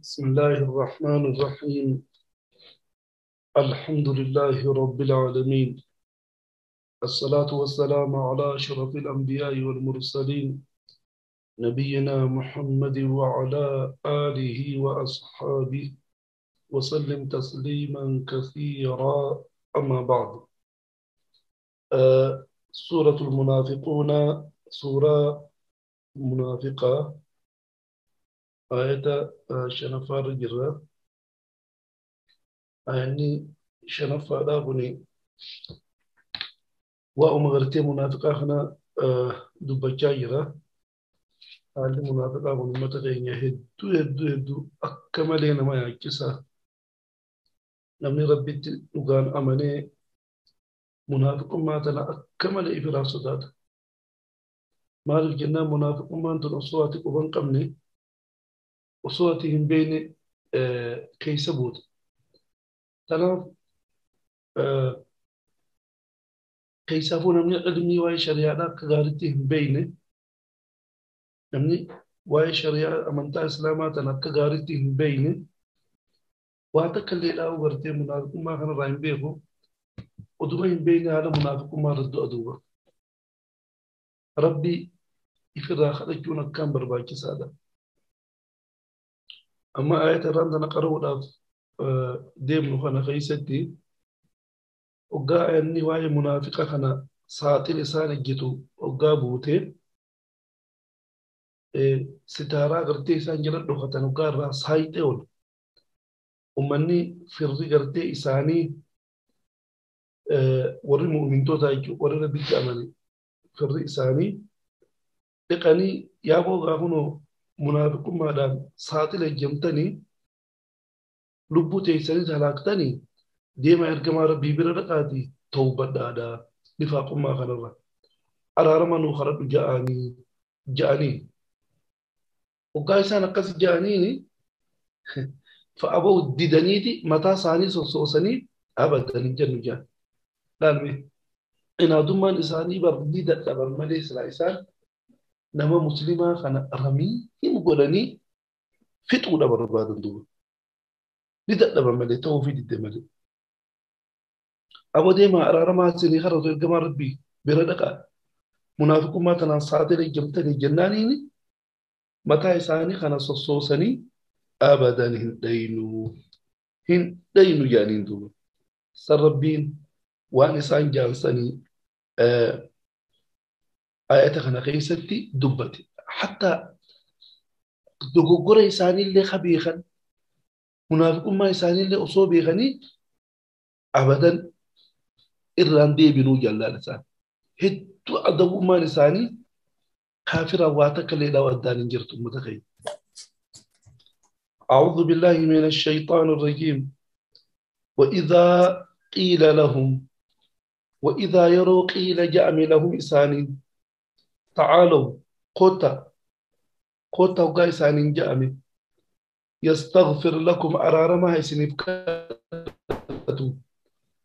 بسم الله الرحمن الرحيم. الحمد لله رب العالمين، الصلاة والسلام على أشرف الأنبياء والمرسلين، نبينا محمد وعلى آله وأصحابه وسلم تسليما كثيرا. أما بعد، سورة المنافقون، سورة منافقة، آية شنفار جرة، آية شنفار دابني وأمغرتي منافقة هنا دبجا جرة. haalli munaafiqaa kun uummata keenya hedduu hedduu hedduu akka malee nama yaachisa. Namni Rabbitti dhugaan amanee munaafiqummaa tana akka malee ifirraa sodaata. Maaliif jennaan munaafiqummaan tun osoo ati quba hin qabne, osoo ati hin beekne keessa buuta. Kanaaf keessaafuu namni ilmii waa'ee shari'aadhaa akka gaariitti hin beekne, namni waa'ee shari'aa amantaa islaamaa tana akka gaariitti hin beekne, waan takka illee dhaabuu gartee munaafiqummaa kanarraa hin beeku, oduma hin beekne haala munaafiqummaa irra du'a duuba. Rabbi ifirraa kadhachuun akkaan barbaachisaadha. Amma ayata irraan tana qaruudhaaf deemnu kana keessatti hoggaa ayanni waa'ee munaafiqa kana saaxil isaan ejjitu hoggaa buutee sitaaraa gartee isaan jala dhokatan hoggaa irraa saayixee ol ummanni firri gartee isaanii warri mu'mintoota jechuudha, warri Rabbitti amane firri isaanii dhiqanii yaaboo gaafunoo munaafiqummaadhaan saaxila ejjamtanii lubbuu teessanii talaaktanii deema ergamaa Rabbii bira dhaqaatii tawbadhaadha nifaaqummaa kanarra araarama nuu kadhadhu ja'anii hoggaa isaan akkas ja'aniini fa'aboo didaniiti mataa isaanii sossoosanii abadan hin jennu ja'an. Laalme inaadummaan isaanii barni dadhaban malee silaa isaan nama muslimaa kana ramii hin godhanii fixuudha barbaadan duuba. Ni dadhaban malee ta'uu fi didde malee. Aboo deemaa araaramaa isinii kadhatu ergamaa Rabbii bira dhaqaa. Munaafiqummaa tanaan saaxila ejjamtanii jennaaniini mataa isaanii kana sossoosanii abadan hin dhaynu hin dhaynu jedhaniin duuba. San Rabbiin waan isaan jaansanii ayata kana keessatti dubbate. Hatta dogoggora isaaniillee ka beekan, munaafiqummaa isaaniillee osoo beekanii abadan irraan deebinuu jallaan isaan. Hedduu adabummaan isaanii kaafiraan waa takka illee dhawu addaan hin jirtu uummata keenya. أعوذ بالله من الشيطان الرجيم. وإذا قيل لهم، وإذا يروا قيل جأم لهم إسانين تعالوا قوتا قوتا وقا إسانين جأم يستغفر لكم أرارما إسنفكاتو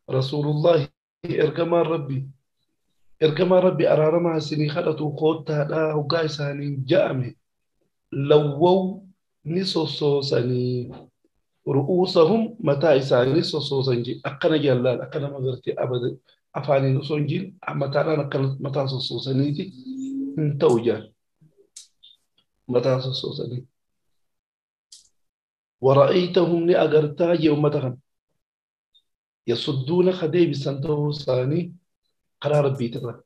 رسول الله إرجما ربي إرجما ربي أرارما إسني خلتو قوتا لا وقا إسانين جأم لووا نصوصني رؤوسهم متى إساني صوصنجي أقنا جلال أقنا مغرتي أبدا أفاني نصنجي متى أنا أقنا متى صوصني دي انتوجا متى صوصني ورأيتهم لأجرتا يوم يصدون خدي بسنتو ثاني قرار بيتنا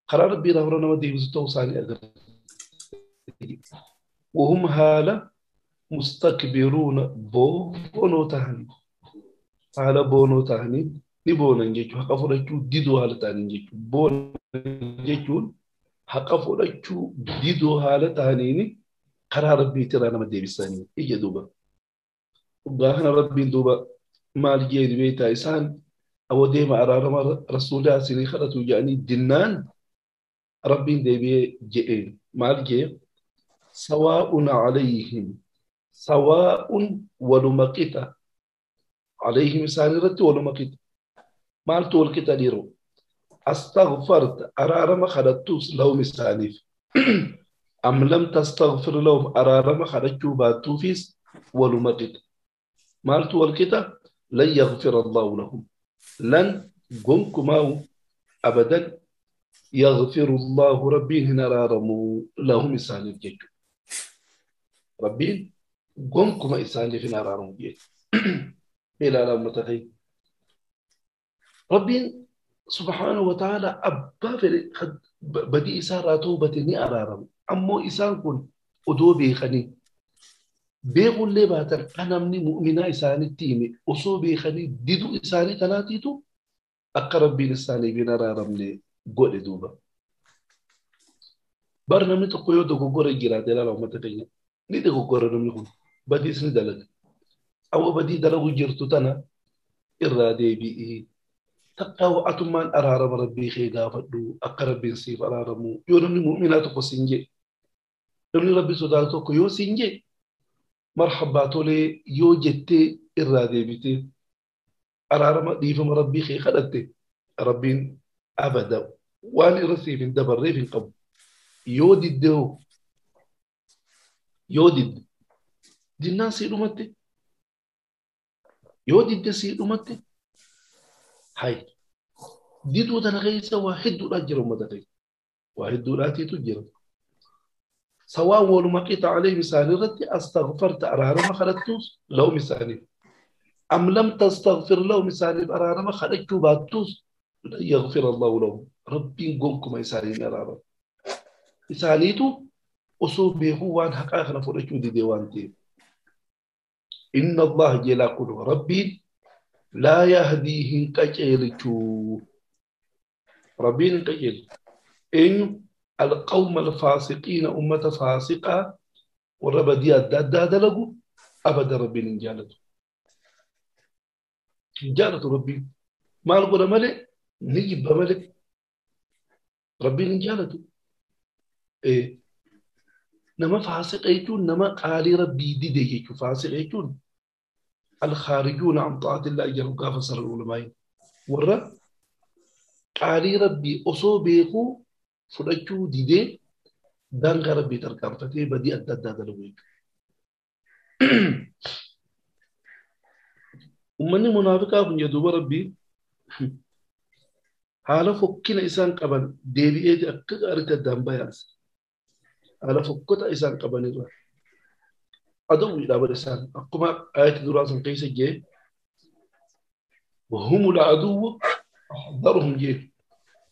قرار بيتنا ورنا ودي بسنتو ثاني أجر وهم هالة مستكبرون بونو تهني على بونو تهني نبونا نجيو حق فرجو ديدو هالة تهني نجيو بون نجيو حق فرجو ديدو هالة تهنيني قرار بيتنا أنا مدي بساني إيجا دوبا وقاهنا ربي دوبا مال جيري بيتا إسان أو ديما أرارما رسول الله سيني خلطو جاني دنان ربي ديبي جئين مال جي سواء عليهم سواء ولمقتا عليهم سانرت ولمقتا مالتو والقتا ديرو استغفرت أرارما خلطوس لهم سانيف أم لم تستغفر لهم أرارما خلطو باتوفيس Waluma qixa. Maaltu wal qixa? Lan yaghfira Allahu lahum. Lan gonkumaa abadan yaghfiru Allahu rabbiin hin araaramu lahum isaaniif jechuudha. Rabbiin gonkuma isaaniif hin araaramu jechuudha. Ilaalaa uummata keenya. Rabbiin subhaanahu wa ta'ala abbaa fedhe badii isaarraa toobate ni araaramu. Ammoo isaan kun odoo beekanii beekullee baatan kan namni mu'minaa isaanitti hime osoo beekanii diduu isaanii tanaatiitu akka rabbiin isaaniif hin araaramne godhe duuba. Bar namni tokko yoo dogoggora jiraate ilaala uummata keenya ni dogoggora namni kun badiis ni dalaga. Awwa badii dalagu jirtu tana irraa deebi'ii takka wa'atummaan araarama rabbii kee gaafadhu akka rabbiin siif araaramu yoo namni mu'minaa tokko siin jedhe namni rabbi sodaatu tokko yoo siin jedhe marhabbaa tolee yoo jettee irraa deebitee araarama dhiifama rabbii kee kadhatte rabbiin abada waan irra siif hin dabarreef hin qabu yoo didde yoo didde dinnaan sii dhumatte yoo didde sii dhumatte hay diduu tana keessa waa hedduudhaa jira uummata keessa waa hedduudhaatiitu jira. سواء ولما قيت عليهم سانرتي استغفرت أرارما خلتوس لهم سانيف أم لم تستغفر لهم سانيف أرارما خلتو باتوس يغفر الله لهم ربي قومكم يسانين أرارما إسانيتو أصوبه وان حقاقنا فرجو دي ديوانتي إن الله جلا كله ربي لا يهديهم كجيلتو ربي كجيل إن القوم الفاسقين أمة فاسقة والرب دي أدى لقو أبدا ربي نجالته نجالته ربي ما نقول ملك نجيب ملك ربي نجالته إيه نما فاسق يكون نما قالي ربي دي دي فاسق يكون الخارجون عن طاعة الله يجروا كافر العلماء ورا قالي ربي أصوبيكو fudhachuu didee daangaa rabbii tarkaanfatee badii adda addaa dalagu jechuudha. Uummanni munaafiqaa kun jedhuuba rabbii haala fokkina isaan qaban deebi'eeti akka gaariitti addaan bayaanse. Haala fokkota isaan qabanirra. Adawwiidha bara isaan akkuma ayati duraa san keessa jee wahumul aduwwu ahdaruhum jee.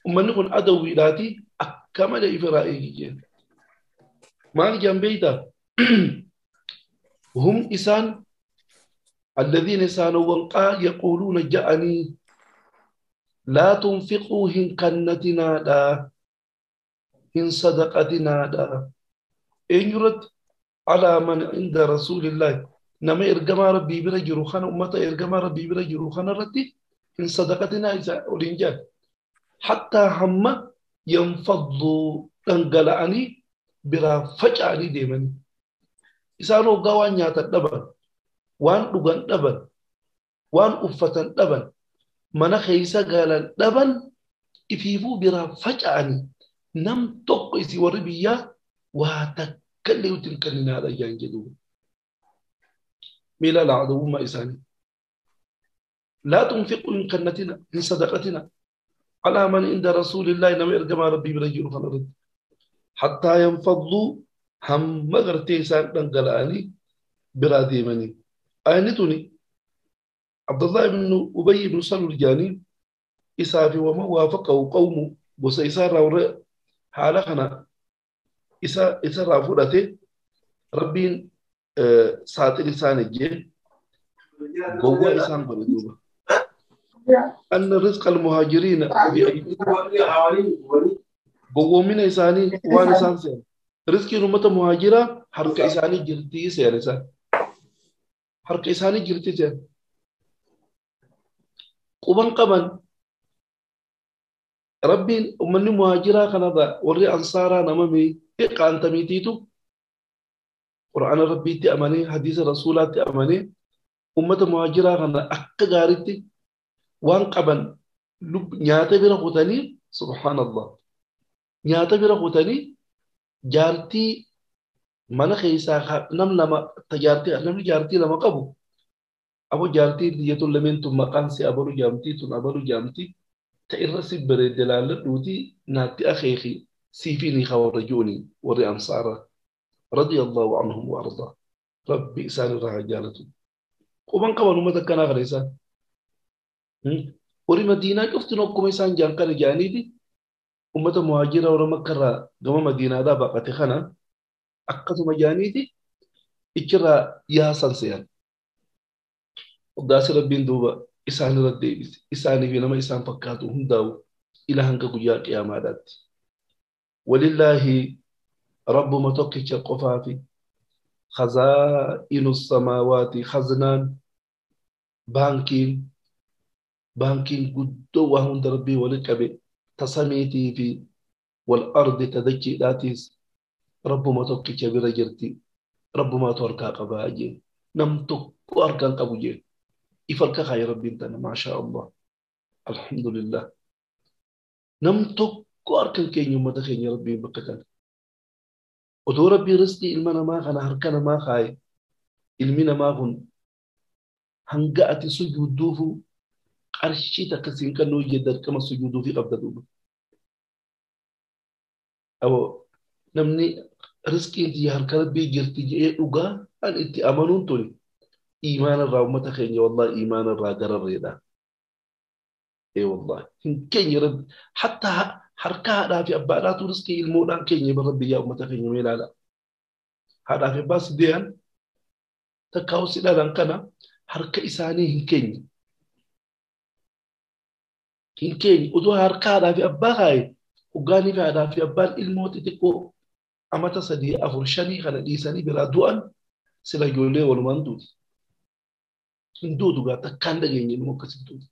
Uummanni kun adawwiidhaati akka malee ifirraa eegi jee. Maal jedhan beektaa? Hum isaan الذين سانوا يقولون جاءني لا تنفقوا هن كنتنا دا هن صدقتنا دا إن يرد على من عند رسول الله نما إرجما ربي برجل خان أمة إرجما ربي برجل خان ردي هن صدقتنا إذا أولينجا حتى هم ينفضوا تنقلعني برا فجأني ديمني إسانو قوانيا تدبر waan dhugan dhaban waan uffatan dhaban mana keessa galan dhaban ifiifuu biraa faca'anii nam tokko isii warri biyyaa waa takka illee utti hin kenninaadha jaan jedhu. Miila la'adawummaa isaanii. Laa tunfiqu hin kennatina hin sadaqatina alaa man inda rasuulillaahi nama ergamaa rabbii bira jiru kana irratti. Hattaa yanfadduu hamma gartee isaan dhangala'anii biraa deemanii. آينتني عبد الله بن أبي بن سلول الجاني إسافي وما وافقه قومه وسيسار حالخنا إسا رافورته ربين ساتر إسان الجيل قوة إسان بلدوبة أن رزق المهاجرين قوة من إساني وان إسان سيان رزق أمة مهاجرة حركة إساني جلتي سيان إسان harka isaanii jirti jedhan. Quban qaban rabbiin uummanni muhaajiraa kanarra warri ansaaraa nama qaantamiitiitu qura'aana rabbiitti amanee hadiisa rasuulaatti amanee uummata muhaajiraa kana akka gaariitti waan qaban nyaata bira kutanii subhaanallah nyaata bira kutanii jaartii Mana keessaa nam lama tajaartii namni jaartii lama qabu abo jaartii biyyatun lameen tun maqaan si abalu jaamtii tun abalu jaamtii ta irra si bareedde laalladhuuti naatti akeeki siifi ni warra ju'uni warri ansaara radiyallahu anhum wa ardaa rabbi isaan irraa haa jaalatu. Quban qaban uummata akkanaa kana isaan. Warri Madiinaa cuftin akkuma isaan jaan kana jaaniiti uummata muhaajira warra Makkarraa gama Madiinaadhaa baqate kana akkasuma jaaniiti ichirraa yaasan se'an. Hoggaasi rabbiin duuba isaan irra deebise isaanii fi nama isaan fakkaatu hundaa'u ila hanga guyyaa qiyaamaadhaatti. Walillaahi rabbuma tokkicha qofaafi khazaa'inu samaawaati khaznaan baankiin guddoo waa hunda rabbii walitti qabe tasamiitii fi wal ardi tadachiidhaatiis rabbuma tokkicha bira jirti rabbumaatu harkaa qabaa jeen nam tokko harkaan qabu jeen if harka kaaya rabbiin tana maashaa Allah alhamdulillah nam tokko harkan keenya ummata keenya rabbiin bakka kana odoo rabbii rizqii ilma namaa kana harka namaa kaaye ilmi namaa kun hanga ati sujuudduufu qarshii takka siin kannuu ijje dirqama sujuuduufi qabda duuba. Abo namni rizqiin tiyya harka rabbii jirti jedhee dhugaa an itti amanuun tuni iimaana irraa uummata keenya wallahi iimaana irraa gararreedha. Ee wallahi hin keenya rabbi hatta harka haadhaa fi abbaadhaatu rizqii ilmoodhaan keenya bara rabbi yaa uummata keenya mee ilaala. Haadhaa fi abbaa si deeyan takkaa'u si dhalan kana harka isaanii hin keenya. Hin keenya utuu harka haadhaa fi abbaa kaaye hoggaanii fi haadhaa fi abbaan ilmoo xixiqqoo amata 3, 4, 5 kana dhiisanii biraa du'an sila ijoollee walumaan duuti. Hin duutu gaa takkaan dhageenye ilmoo akkasitti duuti.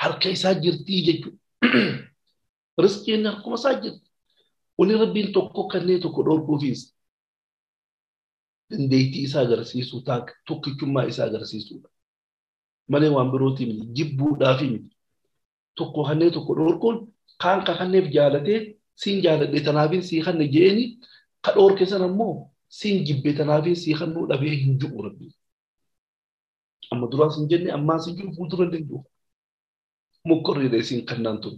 Harka isaa jirtii jechuudha. Rizqiin harkuma isaa jirti. Wani rabbiin tokko kanneen tokko dhorkuufis dandeettii isaa agarsiisuu tokkichummaa isaa agarsiisuudha. Malee waan birootii miti jibbuudhaafi miti. Tokko kanneen tokko dhorkuun kaan ka kanneef jaalatee siin jaaladhe tanaafin sii kanne je'eeni ka dhorke sana ammoo siin jibbe tanaafin sii kannuu dhabee hin ji'u rabbiin. Amma duraas hin jenne ammaas hin jiru fuuldura hin jiru. Mokkorriidha isiin kannaan tun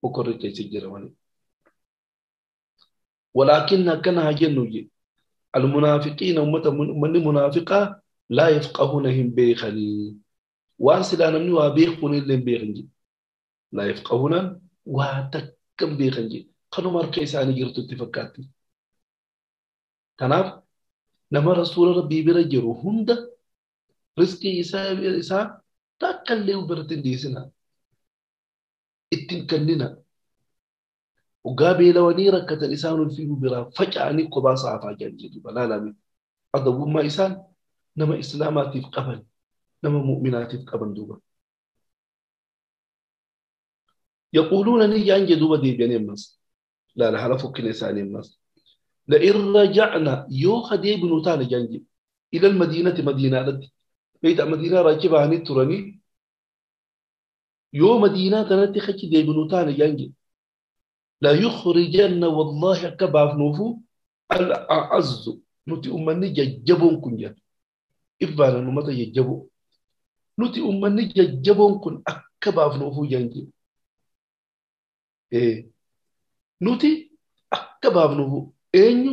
mokkorri keessa jira malee. Walaakin akkana haa jennu je almunaafiqiina uummanni munaafiqaa laa yafqahuuna hin beekanii waan silaa namni waa beekuun illee hin beekan je laa yafqahuunaan waa takka hin beekan je kanuma harka isaanii jirtutti fakkaatti. Kanaaf nama rasuula rabbii bira jiru hunda rizqii isaa takka illee biratti hin dhiisinaa. Ittiin kennina. Hoggaa beelawanii rakkatan isaan ulfiinuu biraa faca'anii kophaa saafaa jiran jedhu balaalame. Adabummaa isaan nama islaamaatiif qaban, nama mu'minaatiif qaban duuba. Yaquuluuna ni jaan jedhuuba deebi'anii ammas. Laala haala fokkina isaanii ammas. La'in raja'na yoo ka deebinu taane jaan jedhu. Ila almadiinati madiinaadhatti. Beeyta madiinaa raachi bahanii turanii yoo madiinaa kanatti achi deebinu taane jaan jedhu. La yukhrijanna wallahi akka baafnuufu al-a'azzu nuti uummanni jajjaboon kun jedhu. Ibbaanan uummata jajjaboo. Nuti uummanni jajjaboon kun akka baafnuufu jaan jedhu. Nuti akka baafnuufu eenyu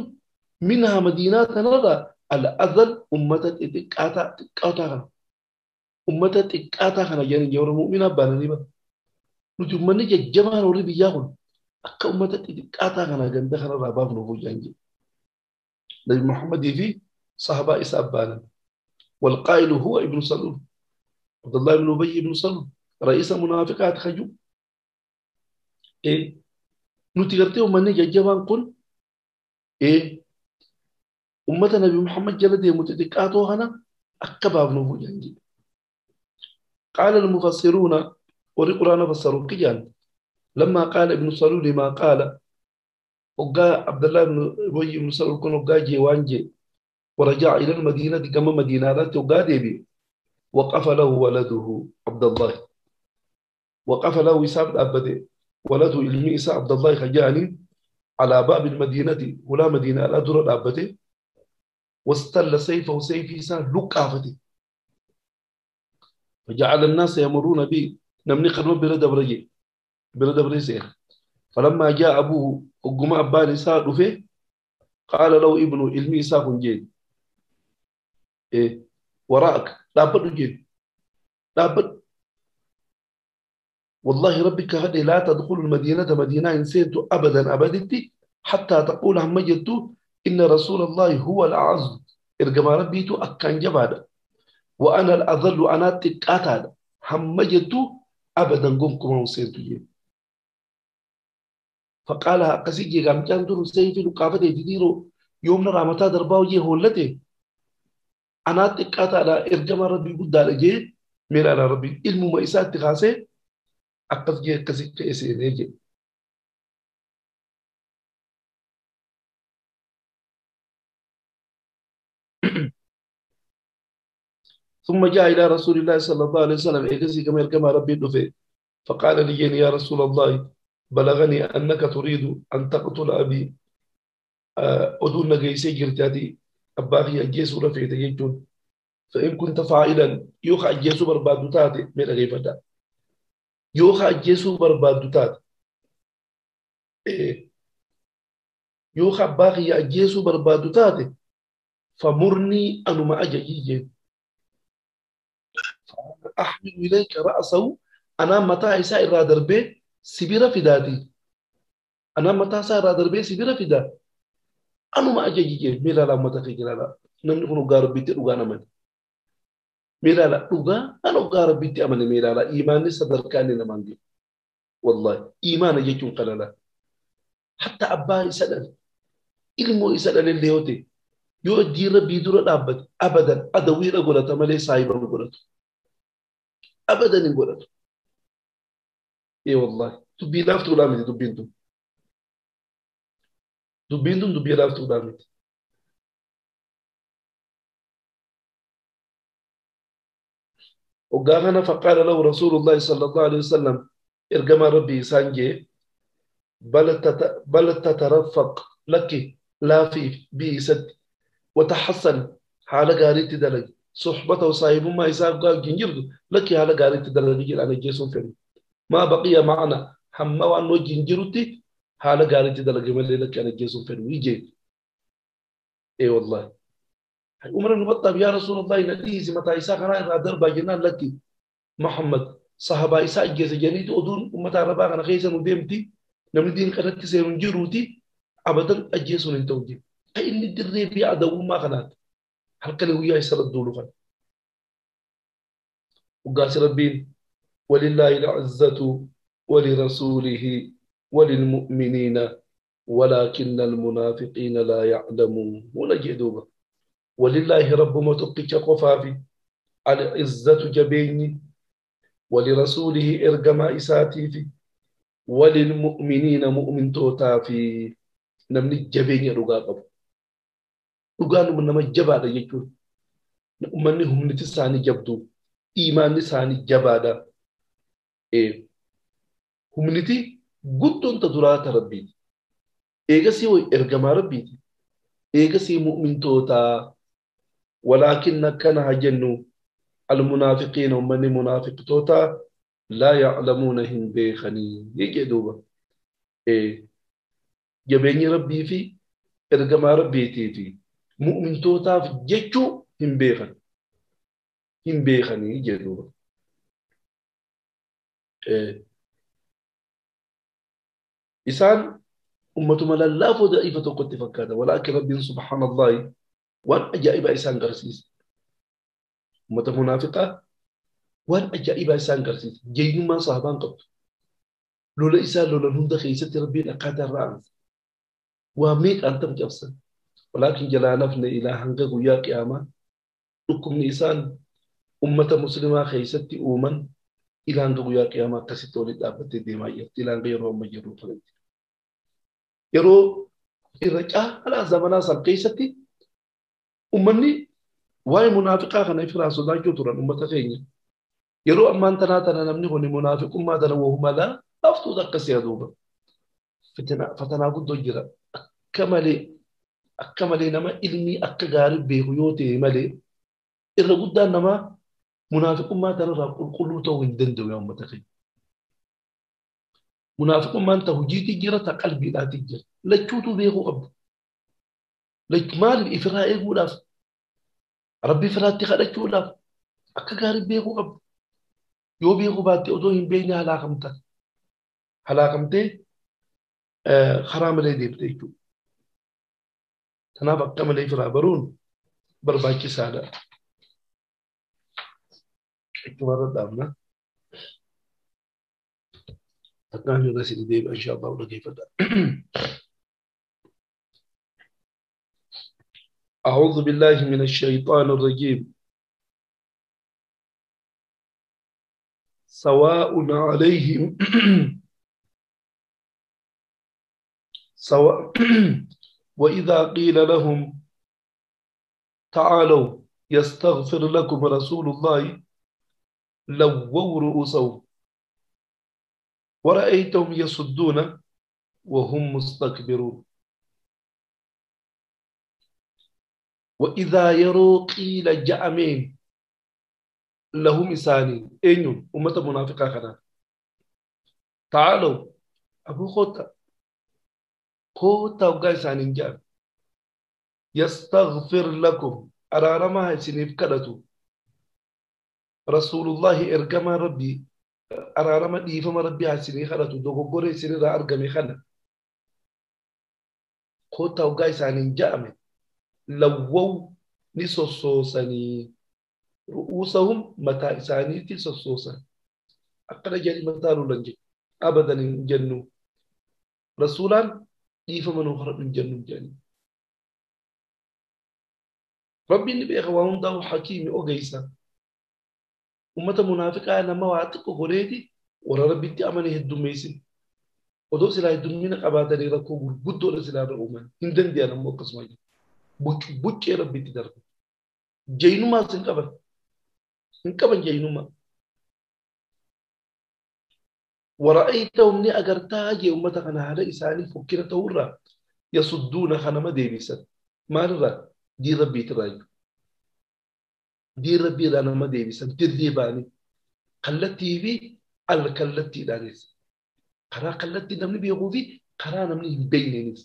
minhaa madiinaa tanarraa al-azal uummata xixiqqaataa kana. Uummata xiqqaataa kana jedhanii yeroo mu'minaa baananii bara. Nuti uummanni jajjabaan warri biyyaa kun akka uummata xixiqqaataa kana ganda kanarraa baafnuufu jaan jedhu. Nabi Muhammadii fi sahabaa isaa baanan. والقائل هو ابن سلول عبد الله بن أبي بن سلول رئيس المنافقات خجو. Nuti gartee uummanni jajjabaan kun uummata Nabi Muhammad jala deemu xixiqqaatoo kana akka baafnuufu jaan jedhu. قال المفسرون والقرآن فسروا كيان لما قال ابن سلول ما قال وقا عبد الله بن أبي بن سلول كن وقا جي وانجي ورجع إلى المدينة كما مدينة وقا ديبي وقف له ولده عبد الله وقف له إساب أبدي ولده إلمي إساء عبد الله خجاني على باب المدينة ولا مدينة لا در دابته واستل سيفه سيفي سان لقافتي فجعل الناس يمرون بي نمني قرنو برد برجي سير فلما جاء أبوه وقم أباني سار فيه قال له ابنه علمي ساق جيد إيه وراءك لابد جيد لابد والله ربك هذه لا تدخل المدينة مدينة إن أبدا أبدتي حتى تقول هم جدت إن رسول الله هو الأعز إرجما ربيتو أكان جبادا وأنا الأذل أنا تكاتا هم جدت أبدا قمكم وسيرتو جيد فقال قسيجي قام كان دور سيفي لقافته تديرو يوم نرى متى درباو جي هولته أنا تكاتا على إرجما ربي قد على جي مير على ربي علم ما إسات تخاسي أقف جي قسيك إسيني جي ثم جاء إلى رسول الله صلى الله عليه وسلم إكسي كما إرجما ربي دفه فقال لي يا رسول الله بلغني أنك تريد أن تقتل أبي أدون جيسي جرتاتي أباخي أجيسو رفيت يجون فإن كنت فاعلا يوخ أجيسو بربادو تاتي من أغيفتا يوخ أجيسو بربادو تاتي يوخ أباخي أجيسو بربادو تاتي فمرني أنما أجيجي فأحمل إليك رأسه أنا متى إساء الرادر به سبيرة فداتي أنا متى سارة دربي سبيرة فدا أنا ما أجي ميلا لا متى في جلالا نمني كنو غارب بيتي أنا من ميلا لا لغا أنا غارب بيتي أمن ميلا لا إيماني صدر كاني نمانجي والله إيمان يجون قلالا حتى أبا يسأل علمه يسأل اللي هوتي يؤدي ربي دور الأبد أبدا أدوير أقولته ما ليس صاحب أقولته أبدا أقولته إيه والله تبي لافتو لامتي تبينتم تبينتم تبي لافتو لامتي وقالنا فقال له رسول الله صلى الله عليه وسلم إرجما ربي سانجي بل تترفق لك لا في بيست وتحسن حال غاريت دلج صحبته صاحب ما يساق قال جنجرد لك حال غاريت دلج أنا جيسون فيني ما بقي معنا هم وانو جنجرتي حال غاريت دلج ملي لك أنا جيسون فيني ويجي إيه والله عمر بن الخطاب يا رسول الله نديز متى يساق أنا دربا جنان لك محمد صحابة إساء جيس جنيت أدون أمة ربا أنا خيسا وديمتي نمدين قرأت سيرون جروتي أبدا أجيسون انتوجي فإن الدري بيعدو ما قنات هل كان ويا يسر الدولة وقاس ربين ولله العزة ولرسوله وللمؤمنين ولكن المنافقين لا يعلمون ونجدوبا ولله رب ما تقيك قفافي العزة جبيني ولرسوله إرجما إساتي في وللمؤمنين مؤمن توتا في نمني جبيني رقا قبو رقا نمنا ما جبادة يجون نأمني هم نتساني جبدو إيمان نساني جبادة إيه هم نتي قدون تدرات ربي إيغسي وإرجما ربي إيغسي مؤمن توتا ولكن كان هجنو المنافقين ومن منافق توتا لا يعلمون هم بيخني يجدوبا إيه جبيني ربي في إرجما ربي تيتي مؤمن توتا في جتشو هم بيخن هم بيخني يجدوبا إيه إنسان أمة ما لا ضعيفة قد تفكر ولكن ربي سبحان الله وأن أجائب إنسان قرسيس أمة منافقة وأن أجائب إنسان قرسيس جيد ما صاحبان قط لولا إنسان لولا هم دخيسة ربي لقاتل رأس وميك أنت مجفسا ولكن جلالنا إلى هنغ ويا قيامة لكم إنسان أمة مسلمة خيسة أومن إلى هنغ ويا قيامة كسيتولي دابتي ديما إلى هنغ يروم مجرو فرد يرو الرجاء على زمنا سبقيستي أمني واي منافقة خنا في راسو دا جوترا أمة خيني يرو أمان تنا تنا نمني هوني منافق أمة تنا وهم لا أفتو دك سيادوبا Fatanaa guddoo jira. Akka malee nama ilmi akka gaarii beeku yoo ta'e malee irra guddaan namaa munaafiqummaa tanarraa qulqulluu ta'uu hin danda'u yaa uummata keenya. Munaafiqummaan ta hojiitii jira ta qalbiidhaatii jira. Lachuutuu beekuu qabda. Maaliif ifirraa eeguudhaaf rabbi ifirraatti kadhachuudhaaf akka gaarii beekuu qabda. Yoo beekuu baatte otoo hin beekne halaakamta. Halaakamtee karaa malee deemte jechuudha. Kanaaf akka malee ifirraa baruun barbaachisaadha. Ittuma dhaabna. Takkaan irra isin deebi'a insha Allah dhaggeeffadha. أعوذ بالله من الشيطان الرجيم. سواء عليهم سواء وإذا قيل لهم تعالوا يستغفر لكم رسول الله لووا رؤوسهم ورأيتهم يصدون وهم مستكبرون. وإذا يروا قيل جأمين لهم إساني أين أمة منافقة خنا تعالوا أبو خوتا خوتا وقايساني جأم يستغفر لكم أرارما هاي كدتو رسول الله إرجما ربي أرارما ديفما ربي هاي خدتو دوغوري سيني را أرجمي خنا خوتا وقايساني جأمين لووا نسوسوسني رؤوسهم متى إسانيتي سوسوسا أقل جري متى لنجي أبدا جنو رسولا إيفا من أخرى من جنو جاني ربي النبي أخوانهم داو حكيمي أوغيسا أمة منافقة أنا ما وعدتك غريتي ورا ربي تي أمني هدو ميسي ودو سلا هدو مين قباتني ركوب القدو رسلا رؤوما هندن دي أنا موقس ماجي buccee rabbitti darbu. Jaynumaas hin qaban. Hin qaban jaynumaa. Wara'aytahum ni agartaa jee uummata kana haala isaanii fokkina ta'urraa yasudduuna kanama deebisan. Maalirraa? Diin rabbiitirraa jechuudha. Diin rabbiirraa nama deebisan. Dirree ba'anii. Kallattii fi al-kallattiidhaanis. Karaa kallattii namni beekuu fi karaa namni hin beekneenis.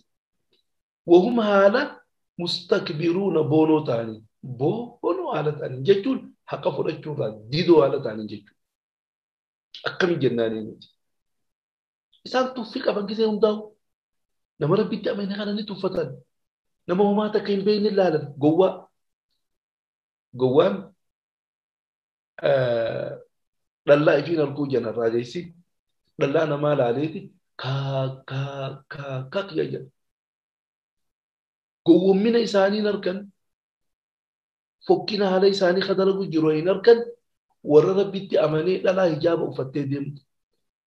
Wahum haala mustakbiruuna boonoo ta'anii boonoo haala ta'anii jechuun haqa fudhachuurraa didoo haala ta'anii jechuudha. Akkami jennaanii nuti. Isaan tuffii qaban gisee hundaa'u. Nama rabbitti amane kana ni tuffatan. Nama homaa takka hin beekne ilaalan gowwaa. Gowwaan dhallaa ifiin arguu janarraa jeessi. Dhallaa namaa laaleeti kaa kaa kaa kaa jedha. Gowwoomina isaanii hin argan, fokkina haala isaanii ka dalagu jiru hin argan, warra rabbitti amanee dhalaa hijaaba uffattee deemtu,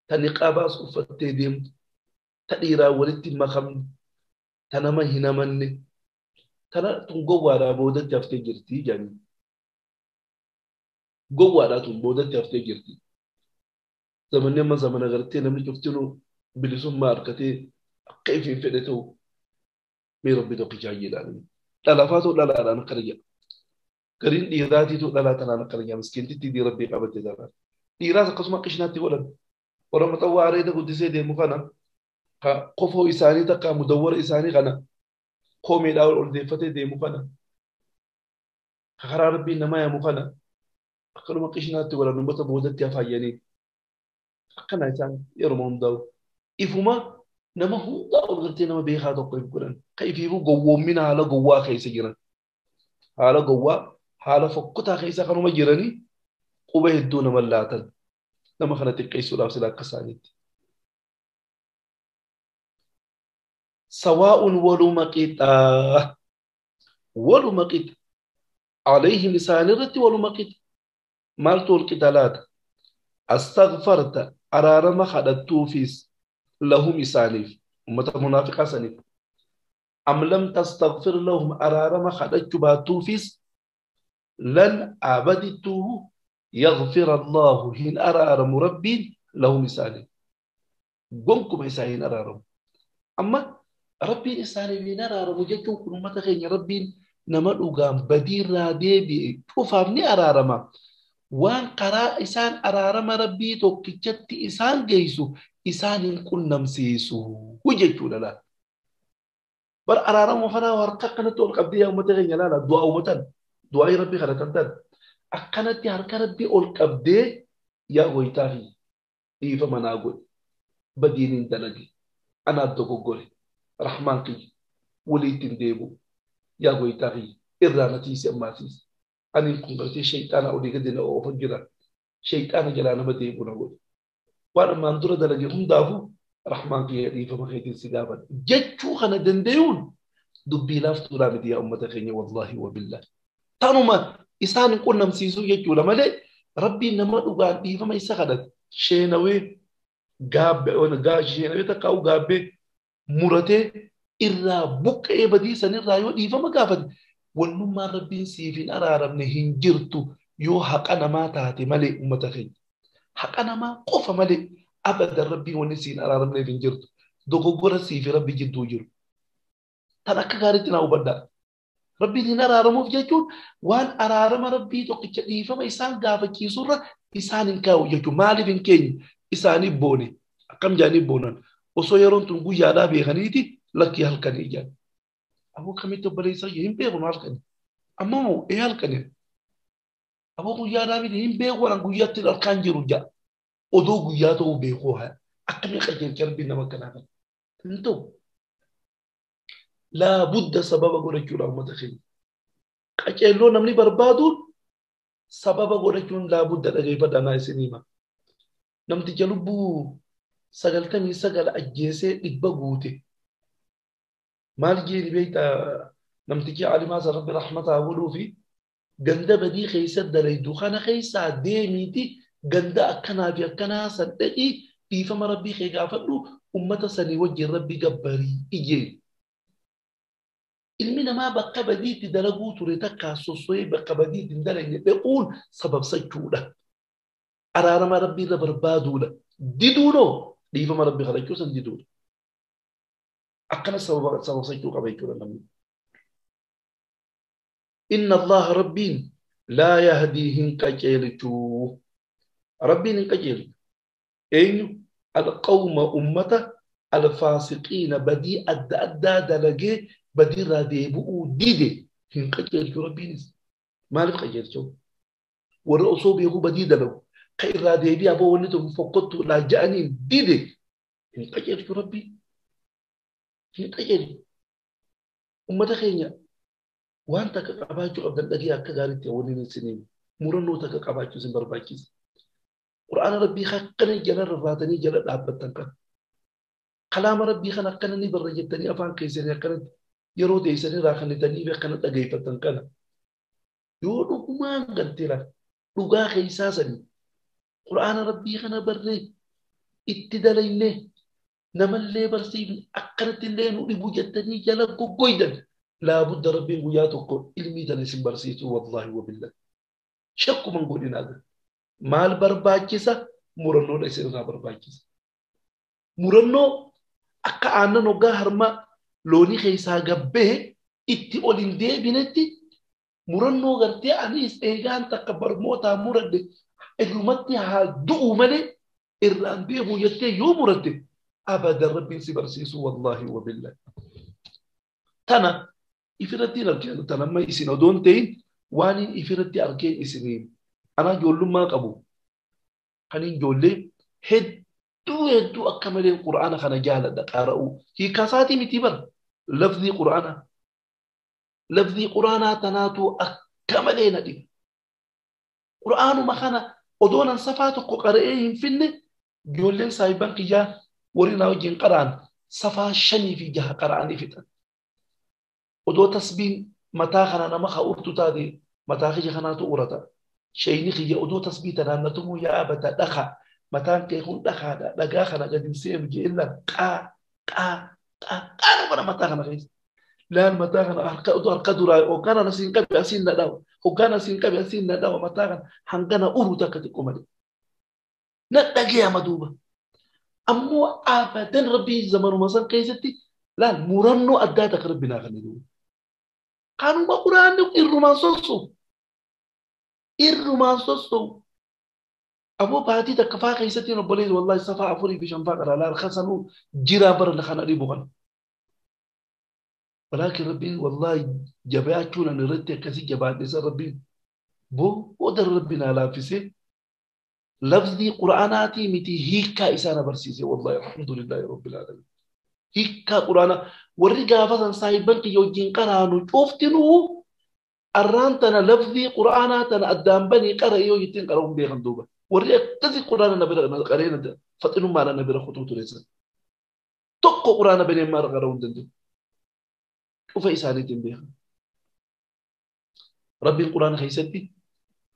ta niqaabaas uffattee deemtu, ta dhiiraa walitti hin makamne, ta nama hin amanne, tana tun gowwaadhaa boodatti haftee jirti jedhanii. Gowwaadhaa tun boodatti haftee jirti. Zamanni amma zamana gartee namni cuftinuu bilisummaa harkatee akka ifiin fedhe ta'u mee rabbi tokkicha jedhaan. Dhalafaatu dhalaadhaan akkana jedha. Gariin dhiiraatiitu dhalaa tanaan akkana jedha. Miskiintitti dii rabbii qabatte tanaan. Dhiiraas akkasuma qishinaatti godhan. Warra maxxawaa areeda guddisee deemu kana qofoo isaanii takka mudawwara isaanii kana koomeedhaa ol deeffatee deemu kana karaa rabbiin namaa yaamu kana akkanuma qishinaatti godhan uummata boodatti hafayyanii. Akkana isaan yeroo hundaa'u. Ifuma nama hundaa ol gartee nama beekaa tokko if godhan. Ka ifiifuu gowwoommina haala gowwaa keessa jiran. Haala gowwaa haala fokkotaa keessa kanuma jiranii quba hedduu nama laatan. Nama kana xiqqeessuudhaaf sila akka isaaniitti. Sawaa'un waluma qixaa. Waluma qixa. Alayhim isaanirratti waluma qixa. Maaltu wal qixa laata? Astaghfarta araarama kadhattuufis lahum isaaniif ummata munaafiqaa saniif. Am lam tastaghfir lahum araarama kadhachuu baattuufis lan abadituhu yaghfir Allahu hin araaramu rabbiin lahum isaaniif. Gonkuma isaa hin araaramu. Amma Rabbiin isaaniif hin araaramu jechuun kun uummata keenya Rabbiin nama dhugaan badiirraa deebi'e cufaaf ni araarama. Waan karaa isaan araarama Rabbii tokkichatti isaan geessu isaan hin qunnamsiisu jechuudha laala. Bar araarama kanaa harka akkanatti ol qabdee yaa uummata keenya laala du'aa uummatan du'aa Rabbii kadhatan tan akkanatti harka Rabbii ol qabdee yaa goytaa fi dhiifama naa godhi badiin hin dalage anaaf dogoggore rahmaan kiyya waliitti hin deebi'u yaa goytaa kiyya irraa na tiisi ammaa tiisi ani kun gartee shayxaana olii gadi na oofa jira shayxaana jalaa nama deebi'u na godhi waan ammaan dura dalage hundaafuu rahmaan kiyya dhiifama keetiin si gaafadha jechuu kana danda'uun dubbii laaftuudhaa miti yaa uummata keenya wallaahi wabillahi tanuma isaan hin qunnamsiisuu jechuudha malee Rabbiin nama dhugaan dhiifama isa kadhate sheenawee gaabbee sheenawee takkaa'u gaabbee muratee irraa buqqa'ee badii sanirraa yoo dhiifama gaafate wannummaan Rabbiin siif hin araaramne hin jirtu yoo haqa namaa taate malee uummata keenya. Haqa namaa qofa malee abadan Rabbiin wanni siin araaramneef hin jirtu. Dogoggora siifi Rabbi jidduu jiru. Tan akka gaariitti naa hubadhaa. Rabbiin hin araaramuuf jechuun waan araarama Rabbii tokkicha dhiifama isaan gaafachiisurra isaan hin kaa'u jechuudha. Maaliif hin keenye isaaniif boone akkam jaaniif boonan osoo yeroon tun guyyaadhaa beekaniiti lakkii halkanii ijaan. Aboo kamitti obboleessa hin beeku halkanii. Amma moo ee halkanii. Aboo guyyaadhaa miti hin beeku waan guyyaatti halkaan jiru ja'a. Odoo guyyaa ta'uu beekuu haa akkamii qajeelcha Rabbiin nama akkanaa kana. Hin ta'u. Laabudda sababa godhachuudha uummata keenya. Qaceelloo namni barbaaduun sababa godhachuun laabudda dhageeffadha naa isin hima. Namticha lubbuu 99 ajjeesee 100 guute. Maal jeeni beektaa namtichi alimaa san Rabbi rahmataa godhuu fi ganda badii keessa dalaydu kana keessaa deemiiti ganda akkanaa fi akkanaa san dhaqii dhiifama Rabbii kee gaafadhu ummata sanii wajjin Rabbi gabbarii ijee. Ilmi namaa bakka badiitti dalaguu ture takkaa sosso'ee bakka badiitti hin dalagne dhaquun sababsachuudha. Araarama Rabbii irra barbaaduudha. Diduunoo dhiifama Rabbii kadhachuu san diduudha. Akkana sababsachuu qaba jechuudha namni. Inna Allaha Rabbiin laa yahdii hin qajeelchuu. Rabbiin hin qajeelchu. Eenyu alqawma ummata alfaasiqiina badii adda addaa dalagee badiirraa deebi'uu dide hin qajeelchu Rabbiinis. Maaliif qajeelchuu? Warra osoo beekuu badii dalagu ka irraa deebi'aa boo wanni tokko fokkottuudhaa ja'aniin dide hin qajeelchu Rabbiin. Hin qajeelchu. Ummata keenya waan takka qabaachuu qabdan dhagee akka gaariitti wanni isiniin murannoo takka qabaachuu isin barbaachisa. Qur'aana Rabbii akkana jala rarraatanii jala dhaabbattan kana. Kalaama Rabbii kana akkana ni barra jettanii afaan keessanii akkanatti yeroo teessanii raakannitanii fi akkana dhageeffattan kana. Yoo dhugumaan galtee lafa dhugaa keessaa sanii Qur'aana Rabbii kana barree itti dalaynee namallee barsiifne akkanatti illee nu dhibu jettanii jala goggoydan laabudda Rabbiin guyyaa tokko ilmii tana isin barsiisu wallaahi wabillahi. Shakkuman godhinaa gara. Maal barbaachisa? Murannoodha isin irraa barbaachisa. Murannoo akka aannan hoggaa harma loonii keessaa gabbee itti ol hin deebinetti murannoo gartee anis eegaan takka barmootaa muradhe irrumatti haa du'u malee irraan deemu jettee yoo muratte abadan Rabbiin si barsiisu wallaahi wabillahi. Tana ifirratti hin arginu tana amma isin odoo hin ta'in waan ifirratti argeen isiniin anaa ijoollummaa qabu kan ijoollee hedduu hedduu akka malee Qur'aana kana jaaladha qara'uu hiikaa isaatii miti bara lafzii Qur'aanaa lafzii Qur'aanaa tanaatu akka malee na dhiba. Qur'aanuma kana odoo nan safaa tokko qara'ee hin finne ijoolleen saahiban kiyyaa warri naa wajjin qara'an safaa 5 fi 6 qara'anii fixan. Odoo tasbiin mataa kana nama haa urtu taate mataa kiyya kanaatu urata. Shayni kiyya odoo tasbii tanaan na tumuu yaa abata dhaqa mataan kee kun dhaqaadha dhagaa kana gadi hin seenu jee illaan qaa qaa qaa qaa mana mataa kana keessa. Laal mataa kana harka odoo harka duraa hoggaan asiin qabe asiin na dhawa hoggaan asiin qabe asiin na dhawa mataa kana hangana uru takka xiqqoo malee. Na dhagayama duuba. Ammoo abadan Rabbii zamanuma san keessatti Laal murannoo addaa takka rabbi naa kan jiru. Kanuma quraanni irrumaan sossu. Irrumaan sossu. Aboo baatii takka faa keessatti obboleessi wallahi safaa 4 fi 5 faa qara laal kasanuu jiraa bara kana dhibu kana. Walaakin rabbiin wallahi jabaachuun ani irratti akkasii jabaadhe rabbiin booda rabbi naa laaffisee lafzii quraanaatii miti hiikkaa isaa na barsiise wallahi alhamdulillahi rabbil aalamiin. Hiikkaa quraanaa warri gaafa san saahiban kiyya wajjin qaraanu cuuftinuu arraan tana lafzii quraanaa tana addaan banii qara yoo ittiin qara'uun beekan duuba. Warri akkasii quraana na bira qaree faxinummaadhaan na bira kutuu ture san. Tokko quraana banee maara qara'uu hin danda'u. Cufa isaaniitiin beekan. Rabbiin quraana keessatti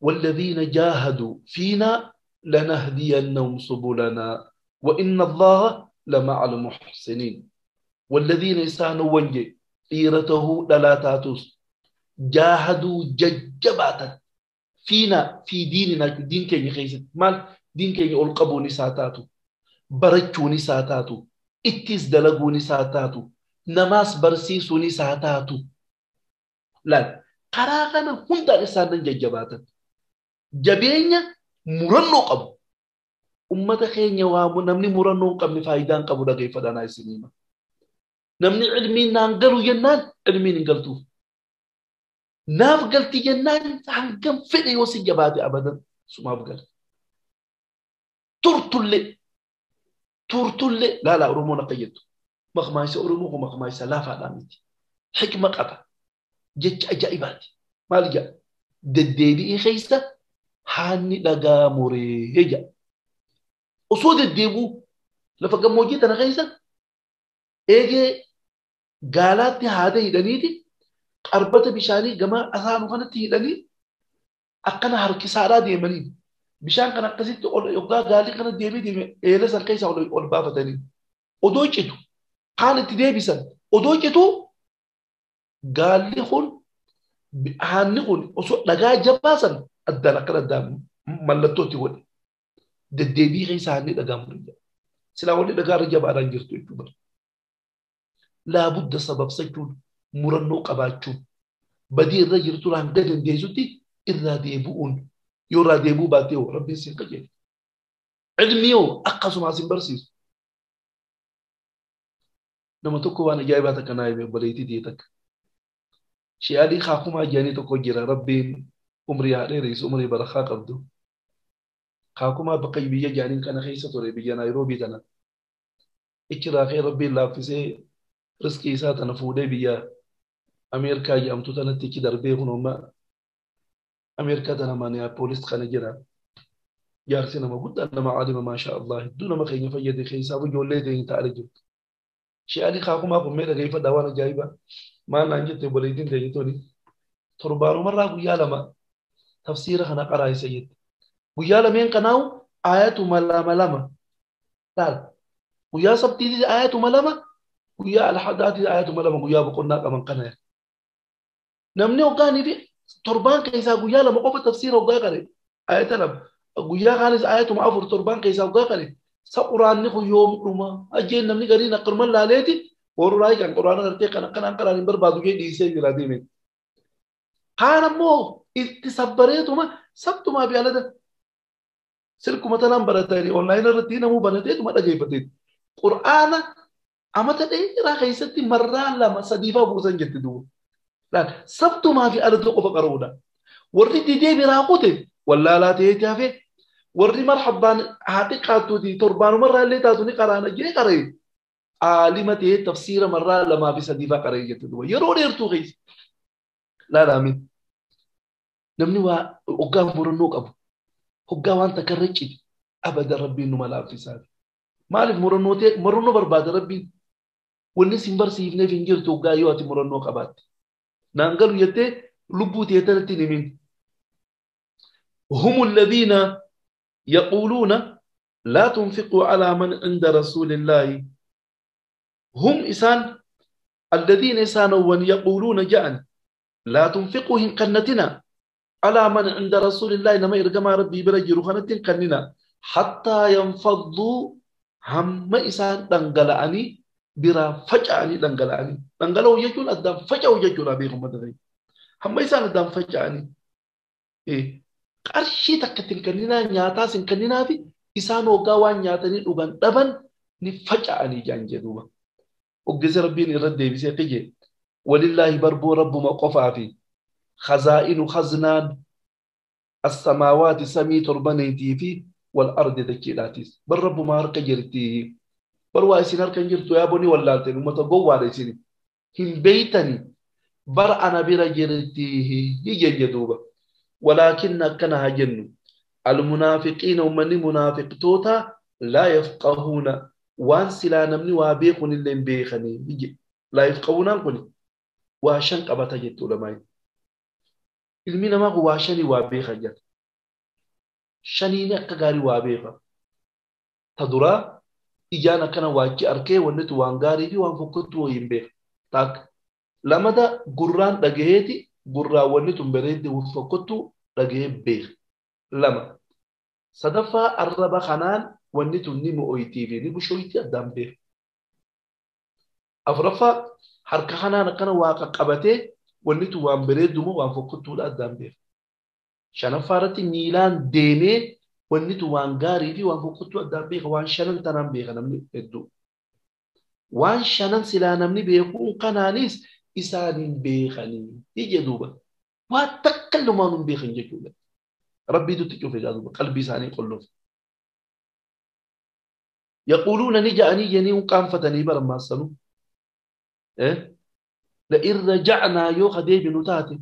والذين جاهدوا فينا لنهدينهم سبلنا وإن الله لمع المحسنين. والذين يسانوا وجه إيرته لا تاتوس جاهدوا ججباتا فينا في ديننا دين كي خيست مال دين كي ألقبوا نساتاتو برجوا نساتاتو اتس دلقوا نساتاتو نماس برسيسوا نساتاتو لا قراغنا هم دارسان ججباتا جبينيا مرنو قبو أمتا خينيا وامو نمني مرنو قبل فايدان قبو لغيفة دانا السنيمة نمني علمين نانقلو جنان علمين نقلتو ناف قلتي جنان عنكم فيني وسي جباتي أبدا سما بقلت ترتلي ترتلي لا لا أرمونا قيدتو مخمايسة أرموه مخمايسة لا فعلامتي حكمة قطع جتش أجائباتي ما لجأ دديبي خيسة حاني لقا مريجا أصود الديبو لفقا موجيت أنا خيسة إيجي قالاتني هذا يدنيتي قربت بشاني جما أثانو كانت يدني أقنا حركي سارة ديمني بشان كان قصيت يقا قالي كانت ديمي ديمي إيه لسان كيسة أول بافة تاني أدوجتو قالت ديبسان أدوجتو قال لي خون هاني خون لقا جباسا أدى لقنا دام ملتوتي ولي دديبي غيسا هاني لقا مرجع سلا ولي لقا رجع بعد جرتو يكبر لابد سبب سجون مرنو قباتشون بدي الرجل ترى هم دلن ديزوتي إرا ديبون يورا ديبو باتيو ربي سيقجل علميو أقصو مع سنبرسيس لما تكو وانا جايباتك نايبي بليتي ديتك شيالي خاكما جاني تكو جرا ربي عمري علي رئيس عمري برخا قبدو خاكما بقي بيا جانين كان خيسة توري بيا نيروبي تنا إكرا خير ربي الله في سي رزقي ساتنا فودي بيا أمريكا جامتو تنا تيجي دربي هنوما أمريكا تنا مانيا بوليس خانة جرا جارسنا ما قلت أنا ما عالم ما شاء الله دون ما خيني فيدي خيسة أبو جولي تين تعالج شيالي خاكما قمنا كيف دوانا جايبة ما نانجت بوليدين تيجي تربارو مرة ويا لما تفسير خنا قرأ سيد ويا لما ينقناو آيات ملامة لما تعال ويا سبتي آيات ملامة ويا الحدات آيات ملامة ويا بقولنا كمان قناة نمني وقاني في تربان كيسا ويا لما قف تفسير وقا قري آيات لما ويا خالص آيات معفر تربان كيسا وقا قري سقران نخو يوم لما أجي نمني قرينا قرمان لاليتي وراي كان قرآن غرتي كان كان قرآن بربادو جي ديسي جلادي من قال مو اتسبريتما سبتما بيالده سلكو مثلا برتاني اونلاين رتينا مو بنتيت ما دغيفتيت قرآن أمتى ديرا خيستي مرة لما صديفة بوسن جتدو لا سبتما في أرض قف قرودا وري دي براقوتي ولا لا تيتافي وري مرحبا حقيقة دي تربان مرة اللي تاتوني قرانا جي قري عالمة تفسير مرة لما في صديفة قري جتدو يرو ديرتو غيس لا لا مين نمني وا وقام مرنوك أبو هقا وانت كرجي أبدا ربي إنه ما لا في سادي مالف مرنوتي مرنو برباد ربي والناس يمبرسي يفني في إنجيل توقع يواتي مرنوك أبات نانقلوا يتي لبوتي يتلتني من هم الذين يقولون لا تنفقوا على من عند رسول الله هم إسان الذين إسانوا يقولون جاء لا تنفقوا هن قنتنا على من عند رسول الله لما يرجم ربي برجل خنتين قننا حتى ينفضوا هم إسان دنقلعني Biraa faca'anii dhangala'anii. Dhangala'uu jechuun addaan faca'uu jechuudha beekumsa ta'e. Hamma isaan addaan faca'anii qarshii takka ittiin kenninaa nyaataas hin kenninaa fi isaan hoggaa waan nyaatanii dhugan dhaban ni faca'anii jaan jedhuuba. Oggisa Rabbiin irra deebisee qije walillaahi barboo rabbuma qofaa fi khazaa'inu khaznaan as-samaawaati samii torbaniitii fi wal ardi dachiidhaatis. Bar rabbuma harka jirti. Bar waa isin harka hin jirtu yaa boni wallaalteen uummata gowwaadha isin. Hin beeytani bar ana bira jirti jenne duuba. Walaakin akkana haa jennu. Almunaafiqiina uummanni munaafiqtoota laa yafqahuuna waan silaa namni waa beekuun illee hin beekanii. Laa yafqahuunaan kun waa shan qabata jettu ulamaayi. Ilmi namaa kun waa shanii waa beeka jedha. Shaniin akka gaarii waa beeka. Ta duraa ijaan akkana waachi arkee wannitu waan gaarii fi waan fokkottu wayii hin beeka. Takka. Lamada gurraan dhagaheeti gurraan wanni tun bareedde fokkottu dhagahee beeka. Lama. Sadaffaa arraba kanaan wanni tun ni mo'oytii fi ni bushoyti addaan beeka. Afuraffaa harka kanaan akkana waa qaqqabatee wanni tun waan bareeddu moo waan fokkottuudha addaan beeka. Shanaffaa irratti miilaan deemee wanni tun waan gaarii fi waan fokkottuu addaan beeka. Waan shanan tanaan beeka namni hedduu. Waan shanan silaa namni beekuun kanaanis isaan hin beekanii ije duuba. Waa takka illumaan hin beekan jechuudha. Rabbiitu itti cufe duuba qalbii isaanii qolluuf. Yaquuluuna ni ja'anii jennii qaanfatanii barmaasanu. لئن رجعنا يو خديب نتاتي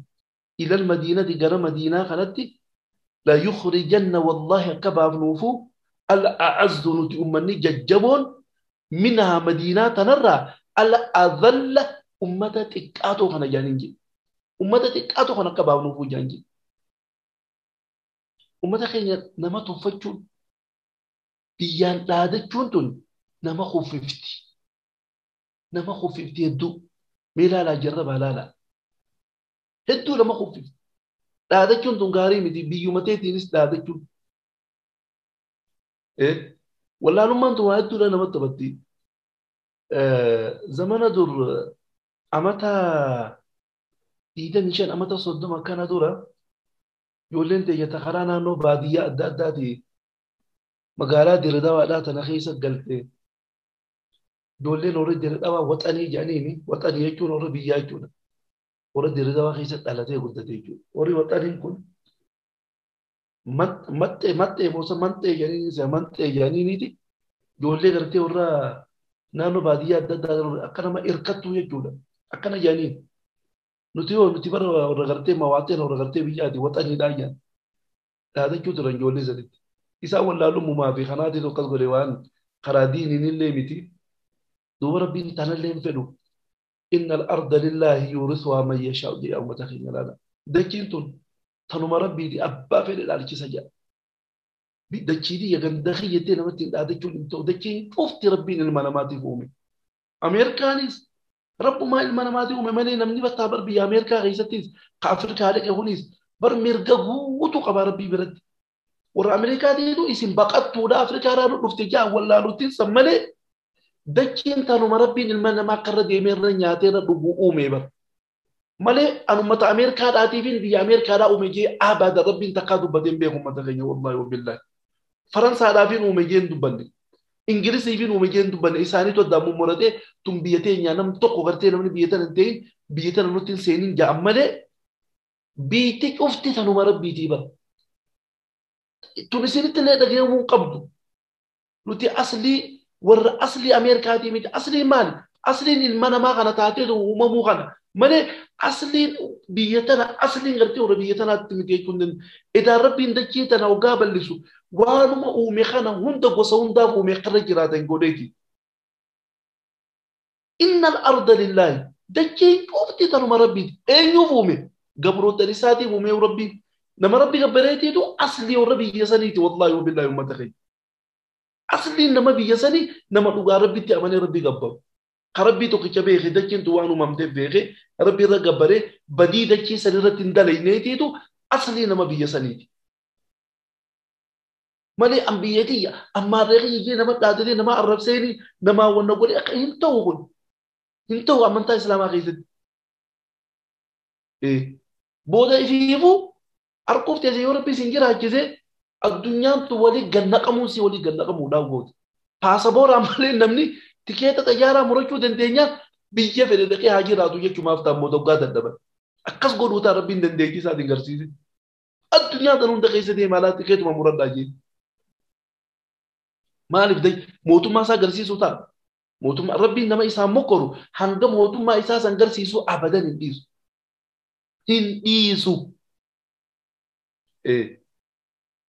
إلى المدينة جرى مدينة خلتي لا يخرجن والله كباب نوفو الأعز نتي أمني ججبون منها مدينة تنرى الأذل أمة تكاتو خنا جانينجي أمة تكاتو خنا كباب نوفو جانجي أمة خيني نما تفتشون بيان لادتشون نما خففتي نما خففتي يدو ميلا لا جربها لا لا هدو لما خفف دادتشون تنغاري متي بيومتي دادتشون إيه ولا لما أنتم هدو لنا ما تبدي زمان دور أمتا ديدا نشان أمتا صدما كان دورا يقول أنت يتخرانا نو بادية دادي مقالة دردوا لا تنخيسة قلت دولين ورد دردوا وطني جانيني وطني يجون ورد بيجون ورد دردوا خيسة قالتي قلت تيجون ورد وطني كن مت مت مت موسى مت جانيني زي مت جانيني دي دولين قلتي ورا نانو بادية داد أكنا ما إركتو يجون أكنا جانين نتيو نتبر ورا قلتي مواطن ورا قلتي بيجادي وطني دايان هذا كتير رجولي زلت إذا ولا لهم ما في خناتي تو قصدي وان قراديني نلي متي دور ربي تانا اللي ينفلو إن الأرض لله يورثها من يشاء دي أو متخين لا دكينتون تنو ربي دي أبا في الأرض سجا دكيدي يغندخي يتنا متين دكيون انتو دكين أفتي ربي المنامات فومي أمريكانيس رب ما المنامات فومي مالي نمني بتابر بي أمريكا غيستيس كأفريقيا عليك هونيس بر مرقبوتو قبا ربي برد ور أمريكا دينو اسم بقتو لا أفريقيا رانو نفتجا ولا نوتين سمالي دكين تانو مربين المنا ما قرر ديمير نياتينا دغو اومي بر مالي انو مت امريكا داتيفين بي امريكا دا اومي جي ابدا ربين تقادو بدين بيهم متغني والله وبالله فرنسا دافين اومي جين دبن انجليزي فين اومي جين دبن اساني تو دامو مرده تم بيتي نيانم توكو غرتي نمني بيتن انتين بيتن نوتين سينين جا امله بيتك افتي تانو مربي تي بر تونسيني تلا دغيو قبض نوتي اصلي ور أصلي أمريكا دي ميت أصلي مال أصلي المنا ما غنا تعطيه وما مو غنا مالي أصلي بيتنا أصلي غرتي وربيتنا تمتي كندن إذا ربي ندكيتنا وقابل لسو وانما ومخنا هند قصون داف ومخرج جراتين قولتي إن الأرض لله دكي أفتي تنو ربي أين يفومي قبرو ترساتي ومي وربي لما ربي قبريتي تو أصلي وربي يسنيتي والله وبالله وما تخيل أصلي نما بيسني نما تقول ربي تأمني ربي قبر ربي تقول بيخي دكين توانو ممتب بيخي ربي رقبري بدي دكي سنرة تندلي نيتي تو أصلي نما بيسني Malee an biyya tiyya ammaarree kiyyee nama dhaadatee nama arrabseeni namaa wanna godhe akka hin ta'u kun hin ta'u amantaa islaamaa keessatti. Booda ifiifuu harkuuf teessee yoo rabbi isin jiraachise addunyaan tu walii gannaqamuun si walii gannaqamuudhaan gooti. Paasabooraan malee namni tikeeta xayyaaraa murachuu dandeenyaan biyya fedhe dhaqee haa jiraatu jechumaaf taammoo doggaa dadhaban. Akkas godhuu ta'a rabbiin dandeettii isaatiin garsiise. Addunyaa tan hunda keessa deemaa laa tikeetuma muradhaa jee. Maaliif day mootummaa isaa agarsiisuu ta'a. Mootummaa rabbiin nama isaan mokkoru hanga mootummaa isaa san garsiisuu abadan hin dhiisu. Hin dhiisu.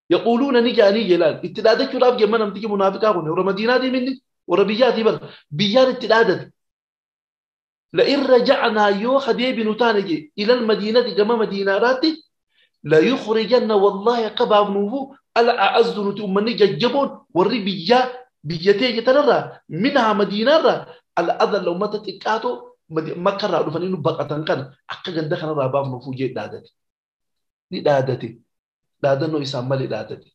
Yaquuluuna ni ja'anii jelaan itti dhaadachuudhaaf jemma namtichi munaafiqaa kun warra Madiinaatii minni warra biyyaatii bara biyyaan itti dhaadate. لئن رجعنا يو خديب نتانجي إلى المدينة كما مدينة راتي لا يخرجن والله قباب نوفو الأعز نتؤمني ججبون وري بيا بيتي ترى منها مدينة را الأذى لو ما تتكاتو مكة را فنينو بقتن كان أكا جندخنا رباب نوفو جي دادتي ني دادتي دادنو إسامالي دادتي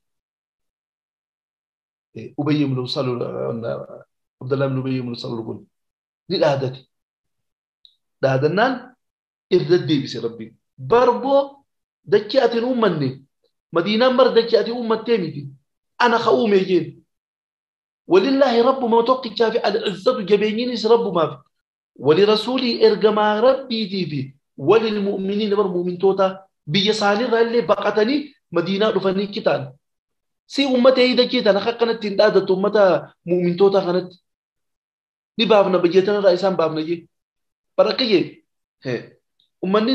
أبي بن سلول عبد الله بن أبي بن سلول ني دادتي دادنان إرددي بس ربي بربو دكياتي أمني مدينة مر دكياتي أمة تيمتي أنا خؤومي جين ولله رب ما توقي شافي العزة جبينيني رب ما في ولرسولي إرجما ربي تي في وللمؤمنين بر مؤمن توتا بيسالي رالي بقتني مدينة رفني كتان سي أمتي دكيتان خقنا تندادة أمتا مؤمن توتا خنت نبابنا بجيتنا رئيسان بابنا جي بركيه أمني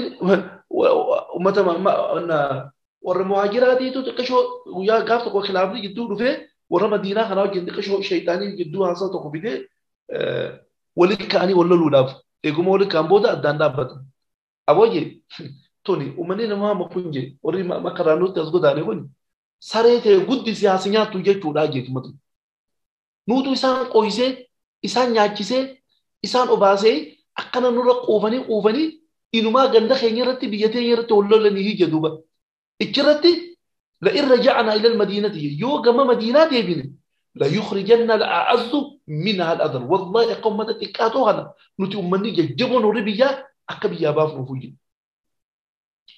أمتا ما ورا مهاجراتي تو تقشو ويا قافتك وخلافني جدو رفه ورا مدينة خلاص جند قشو شيطاني جدو هذا تقبله ولك كأني ولا لولاف يقوم ولك كان بودا أدان دابت أبوي توني أمني نما ما كونجي وري ما كرانو تزغد عليه كوني سارة تجود سياسية تيجي تراجع كمتو نودو إنسان قويسة إنسان ياجسة إنسان أباسة أكنا نورا قوفني قوفني إنما جند خيرتي بيتي يرتي ولا لنهي جدوبة إجرتي لئن رجعنا إلى المدينة يو جما مدينة ديبين لا يخرجن الأعز منها الأذل والله قوم تكاتو غنا نتي أمني جبون ربيا أكبيا باف نفوجي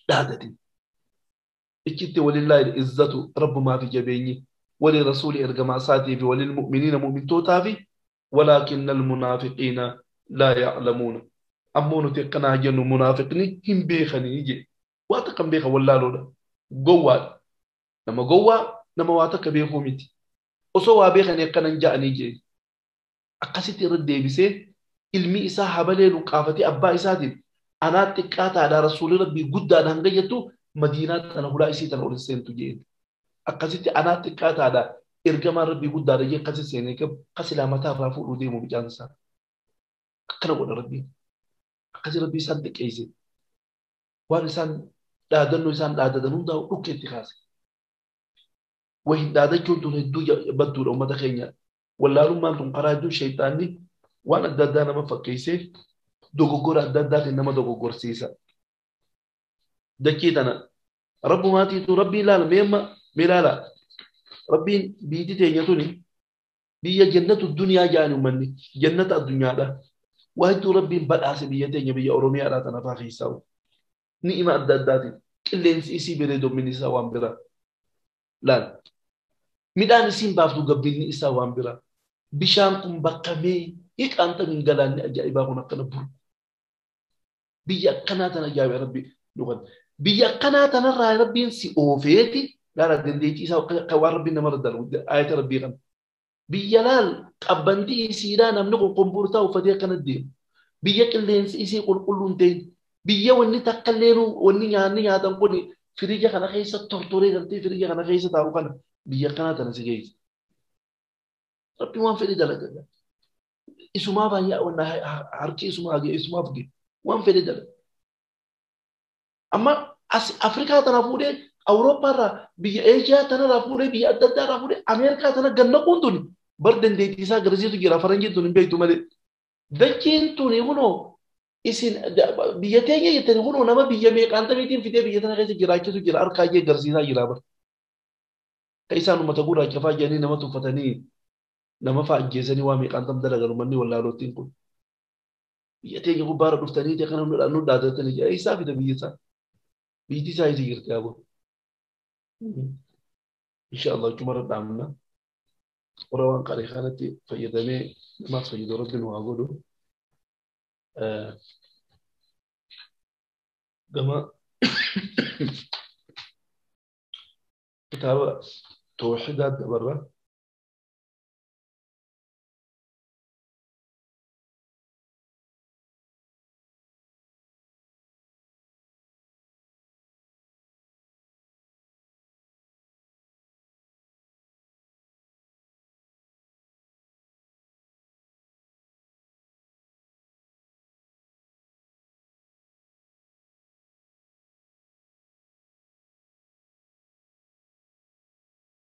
دادتي إجت ولله العزة رب ما في جبيني ولرسول إرجما ساتي في وللمؤمنين مؤمن توتافي ولكن المنافقين لا يعلمون أمون تقنا جن منافقني هم بيخني يجي واتقن بيخ ولا لولا جوا نما جوا نما واتق بيخو ميتي وسوا بيخني قنن جاني جي أقصيت ردي بسه ilmi isaa habalee luqaafatee abbaa isaatiin anaa xiqqaataadha rasuulli rabbii guddaadha hanga jettu madiinaa tana hulaa isii tana ol seentu jeen. Akkasitti anaa xiqqaataadha ergamaan rabbii guddaadha jee akkasi seenee kasilaa mataa irraa fuudhuu deemu mucaan isaa. Akkana godha rabbiin. Akkasi rabbii isaan xiqqeesse. Waan isaan dhaadannoo isaan dhaadatan hundaa dhukkeetti kaase. Wahin dhaadachuun tun hedduu badduudha uummata keenya. Wallaalummaan tun karaa hedduu shayxaanni waan adda addaa nama fakkeessee dogoggora adda addaatiin nama dogoggorsiisa. Dachee tana rabbumaatiitu rabbii ilaala meemma mee ilaala rabbiin biitti teenya tuni biyya jannatu duniyaa jedhani uummanni jannata addunyaadha. Waa hedduu rabbiin badhaase biyya teenya biyya Oromiyaadhaa tana fa'aa keessaa ni'ima adda addaatiin qilleensi isii bareedoomminni isaa waan biraa laal midhaan isiin baaftu gabbinni isaa waan biraa bishaan kun bakka mee hiiqaan tan hin galaanne ajaa'ibaa kun akkana buru biyya akkanaa tana ajaa'iba rabbi dhugan biyya akkanaa tanarraa rabbiin si oofeeti laala dandeettii isaa kan waan rabbiin namarra darbu ayata rabbii kana biyya laal qabbantii isiidhaa namni qulqulluurtaa uffatee akkana deemu biyya qilleensi isii qulqulluun ta'in biyya wanni takka illee wanni nyaanni nyaatan kun firija kana keessa tortoree galtee firija kana keessa taa'u kana biyya akkanaa tana si geesse. Rabbiin waan fedhe dalaga. Isumaa baay'ee wanna harki isumaa ga'e isumaaf ga'e waan fedhe dalaga. Amma as Afrikaa tana fuudhee Awurooppaa irraa biyya Eeshiyaa tanarraa fuudhee biyya adda addaa irraa fuudhee Ameerikaa tana gannaquun tuni bar dandeettii isaa agarsiisu jira faranjiin tun hin beektu malee. Dachiin tuni kunoo isin biyya teenya jettanii kunoo nama biyya meeqaan tamiitiin fidee biyya tana keessa jiraachisu jira harkaa ishee agarsiisaa jira bar. Ka isaan uummata gurraacha fa'aa jedhanii nama tuffatanii nama fa'aa ajjeesanii waa meeqaan tam dalagan uummanni wallaalottiin kun. Biyya teenya gubbaarra dhuftanii ta'e kana nu dhaadatanii jira. Eessaa fida biyya isaa? Biyyi isaa eessa jirti yaa Insha Allah achumarra dhaabna. Warra waan qaree kanatti fayyadamee namaas fayyadu Rabbi nu haa godhu. Gama kitaaba tawxiidaa dabarra.